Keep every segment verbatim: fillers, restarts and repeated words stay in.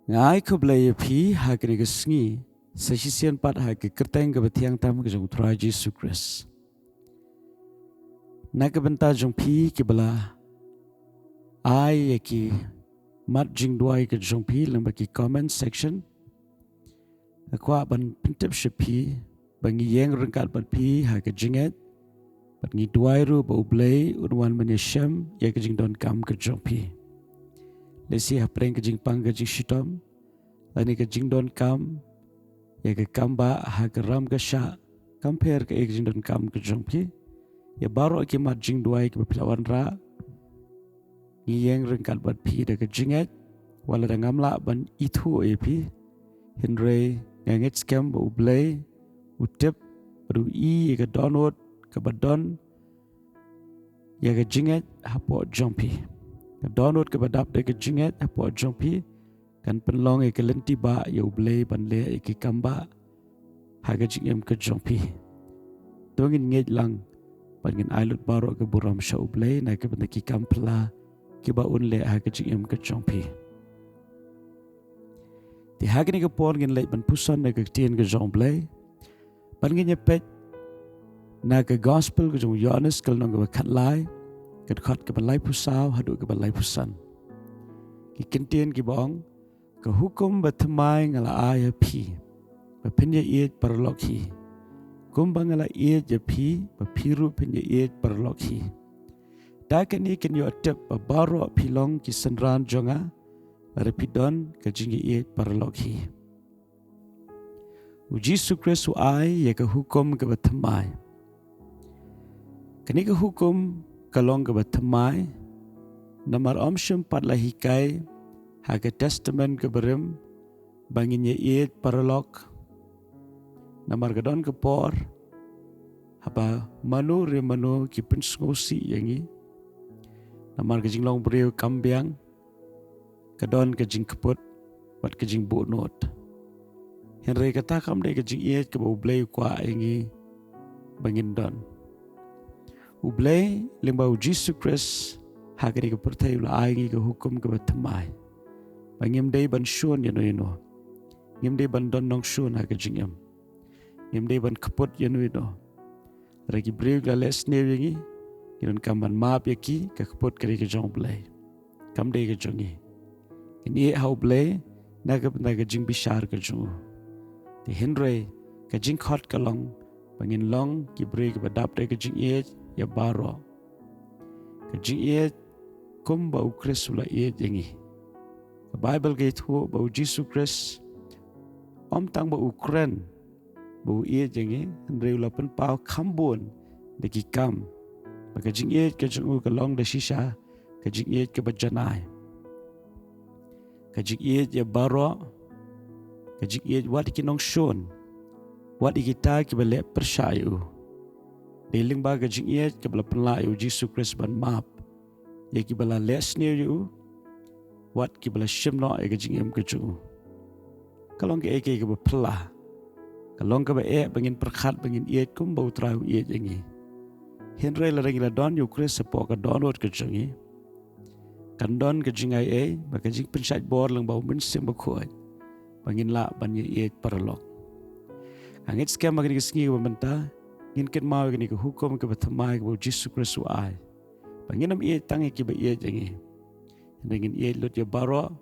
Nga ai khublei ïa phi ha kane ka sngi, sa shisien pat ha ka kyrteng kaba thiang tam ka jong u Trai Jisu Khrist. Na ka bynta jong phi kiba la ai ïa ki mat jingduwai ka jong phi lyngba ki comment section, nga kwah ban pyntip sha phi ba ngi ïeng ryngkat bad phi ha ka jingngeit, bad ngi duwai ruh ba U Blei un wan ban ïashem ïa ka jingdonkam ka jong phi. Lehse hapdeng ka jingpang ka jingshitom, lane ka jingdonkam ïa ka kam ba ha ka ram ka shah, kam pher kaei ka jingdonkam ka jong phi. Ïa baroh ki mat jingduwai kiba phi la wanrah, ngi ïeng ryngkat bad phi da ka jingngeit, wat lada ngam lah ban ithuh ïa phi. Hynrei nga ngeit skhem ba U Blei u tip bad u i ïa ka dohnud kaba don ïa ka jingngeit hapoh jong phi. Ka dohnud kaba dap da ka jingngeit hapoh jong phi kan pynlong ïa ka lynti ba ïa U Blei ban leh ïa ki kam ba ha ka jingim ka jong phi. To ngin ngeit lang bad ngin ai lut baroh ka burom sha U Blei na ka bynta ki kam phylla kiba un leh ha ka jingim ka jong phi. Te ha kane ka por ngin leit ban puson na ka ktien ka jong U Blei. Bad ngin ïa peit na ka gospel ka jong u Ïohannes ka lynnong kaba khatlai, ka dkhot kaba laiphew saw haduh kaba laiphew san. Ki kyntien kiba ong, ka hukum ba thymmai nga la ai ha phi, ba phin ïa ïeit paralok hi. Kumba nga la ïeit ïa phi, ba phi ruh phin ïa ïeit paralok hi. Da kane kin ïoh tip ba baroh phi long ki synran jong nga, lada phi don ka jingïa ïeit paralok hi. U Jisu Khrist u ai ïa ka hukum kaba thymmai. Kane ka hukum ka long kaba thymmai, namar ym shym pat la hikai ha ka Testament kaba rim ba ngin ïa ïeit paralok. Namar ka don ka por haba mano re mano ki pynsngewsih ïa ngi. Namar ka jinglong briew kam biang, ka don ka jingkput bad ka jingbuhnud. Hynrei kata kam dei ka jingïeit kaba U Blei u kwah ïa ngi ba ngin don. U Blei lyngba u Jisu Khrist ha kane ka pyrthei u la ai ngi ka hukum kaba thymmai, ba ngim dei ban shun ïano ïano. Ngim dei ban don nongshun ha ka jingim. Ngim dei ban kput ïano ïano. Lada ki briew ki la leh sniew ïa ngi, ngi donkam ban map ïa ki, ka kput ka dei ka jong U Blei, kam dei ka jong ngi. Ngin ïeh ha U Blei na ka bynta ka jingbishar ka jong u. Te hynrei ka jingkhot ka long ba ngin long ki briew kiba dap da ka jingïeit ïa baroh. Ka jingïeit kumba u Khrist u la ïeit ïa ngi. Ka Baibl ka ïathuh ba u Jisu Khrist ym tang ba u kren ba u ïeit ïa ngi, hynrei u la pynpaw kham bun da ki kam ba ka jingïeit ka jong u ka long da shisha ka jingïeit kaba janai. Ka jingïeit ïa baroh, ka jingïeit wat ïa ki nongshun, wat ïa kita kiba leh pyrshah ïa u. Dei lyngba ka jingïeit kaba la pynlah ïa u Jisu Khrist ban map ïa kiba la leh sniew ïa u, wat kiba la shim noh ïa ka jingim ka jong u. Ka long kaei kaei kaba phylla. Ka long kaba eh ba ngin pyrkhat ba ngin ïeit kumba u Trai u ïeit ïa ngi. Hynrei lada ngi la don ïa u Khrist hapoh ka dohnud ka jong ngi, kan don ka jingai ei ba ka jingpynshait bor lyngba u Mynsiem Bakhuid ba ngin lah ban ïa ïeit paralok. Nga ngeit skhem ba kane ka sngi kaba mynta ngin kynmaw ïa kane ka hukum kaba thymmai kaba u Jisu Khrist u ai, ba ngin ym ïeit tang ïa kiba ïeit ïa ngi, hynrei ngin ïeit lut ïa baroh,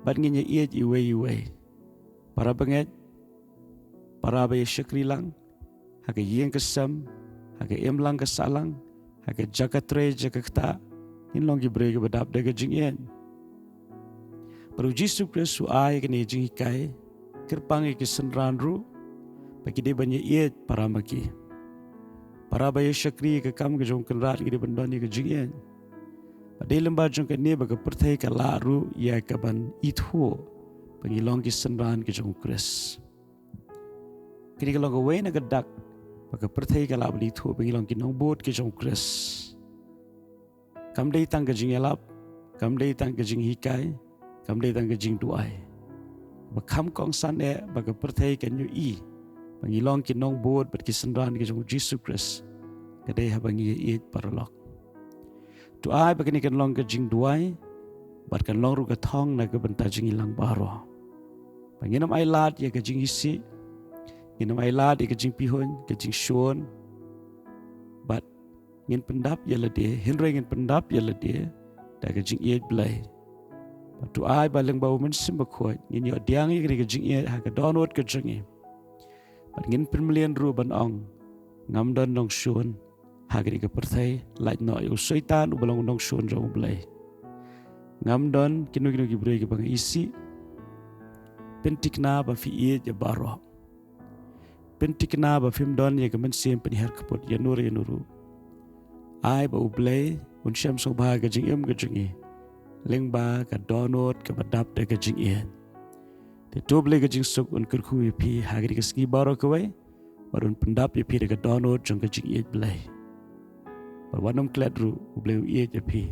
bad ngin ïa ïeit iwei iwei. Para bangeit, para ba ïa shakri lang ha ka ïing ka sem, ha ka imlang ka sahlang, ha ka jaka trei jaka ktah, ngin long ki briew kiba dap da ka jingïeit. Bad u Jisu Khrist u ai kane ka jinghikai kyrpang ïa ki synran ruh ba ki dei ban ïa ïeit para ma ki. Para ba ïa shakri ïa ka kam ka jong u Kynrad ki dei ban don ïa ka jingïeit. Bad dei lyngba jong kane ba ka pyrthei ka lah ruh ïa ka ban ithuh ba ngi long ki synran ki jong u Khrist. Kane ka long kawei na ka dak ba ka pyrthei ka lah ban ithuh ba ngi long ki nongbud ki jong u Khrist. Kam dei tang ka jingïalap, kam dei tang ka jinghikai, kam dei tang ka jingduwai. Ba kham kongsan eh ba ka pyrthei kan ïohi ba ngi long ki nongbud bad ki synran ki jong u Jisu Khrist, ka dei haba ngi ïa ïeit paralok. To ai ba kane kan long ka jingduwai bad kan long ruh ka thong na ka bynta jong ngi lang baroh. Ngin ym ailad ïa ka jingisih, ngin ym ailad ïa ka jingpihuiñ, ka jingshun. Bad ngin pyndap ïa lade, hynrei ngin pyndap ïa lade da ka jingïeit Blei. Bad to ai ba lyngba u Mynsiem Bakhuid ngin ïoh pdiang ïa ka jingïeit ha ka dohnud ka jong ngi. Bad ngin pynmlien ruh ban ong, ngam don nongshun ha kane ka pyrthei, lait noh ïa u Soitan uba long u nongshun jong u Blei. Ngam don kino kino ki briew kiba nga isih. Pynthikna ba phi ïeit ïa baroh. Pynthikna ba phim don ïa ka mynsiem pynhiar kput ïa uno uno ruh. Ai ba u Blei un shem sngewbha ka jingim ka jong ngi lyngba ka dohnud kaba dap da ka jingïeit. Te to u Blei ka jingsuk un kyrkhu ïa phi ha kane ka sngi baroh kawei, bad un pyndap ïa phi da ka dohnud jong ka jingïeit Blei. Bad wat nym klet ruh, u Blei u ïeit ïa phi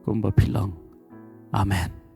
kumba phi long. Amen.